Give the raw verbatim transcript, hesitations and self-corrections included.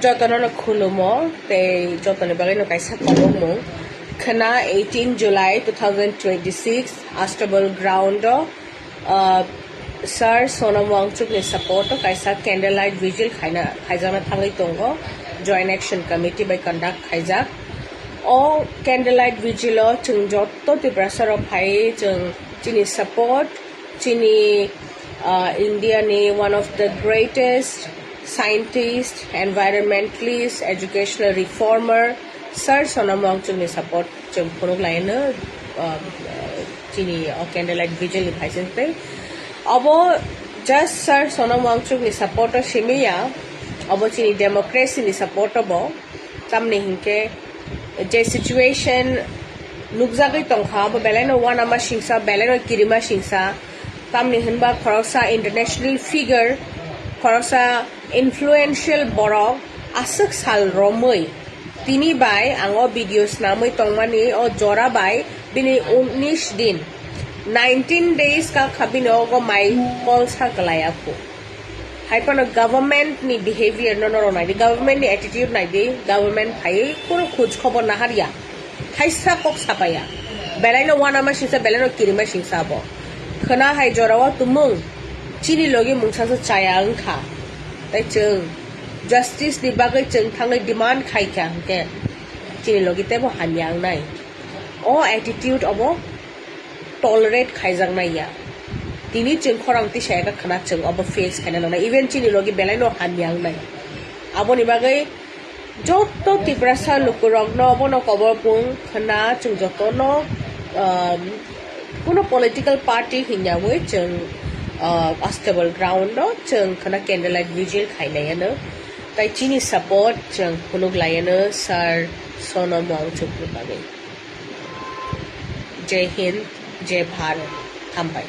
Jotono no khulumo tei jotoni bagwi no kaisa kolokmung khna eighteen July two thousand twenty-six Astabal ground o, uh, Sir Sonam Wangchuk ni support o kaisa candlelight vigil khaina khaijakna thangwi tongo, Joint Action Committee bai conduct khaijak. O candlelight vigil o chwng jotto Tiprasa rok phai chwng chini support, chini, uh, India ni one of the greatest scientist, environmentalist, educational reformer, Sir Sonam Wangchuk ni support chwng phunuk laino, uh, chini o candlelight vigil ni phaising tei obo just Sir Sonam Wangchuk ni support o simi ya, obo chini democracy ni support o bo. Tamni hinkhe je situation nukjagwi tongkha, abo belaino uanama singsa, belaino kirima singsa. Tamni hinba khoroksa international figure, khoroksa influential borok aswk sal romwi tini bai ang o video snamwi tongmani o jora bai bini unis din, nineteen days ka kha bini ogo mai kolsa kwlai aphu. Hai phano government ni behavior no norok nai di, government ni attitude nai di, government phaiwi kunu khoj khobor naharya, thaisa kok sapaya, belaino uanama singsa, belaino kirima singsa abo. Khwna hai jorao tumung chini logi mungsa se chaya wngkha, tei chwng justice ni bagwi chwng thangwi demand khaikha hinkhe chini logi teibo hamya wngnai. O attitude obo tolerate khaijaknai ya. Tini chwng khorang tisa eka khwna chwng obo face khaina nangnai. Even chini logi belaino hamya wngnai. Aboni bagwi joto Tiprasa lukurokno obono kobor pung khwna chwng jotono, um, kuno political party hinyawi chwng, uh, Astabal ground no chwng khwna candlelight vigil khainai ano. Tai chini support chwng phunuk laiano Sir Sonam Wangchuk ni bagwi. Jai Hind, Jai Bharat. Hambai.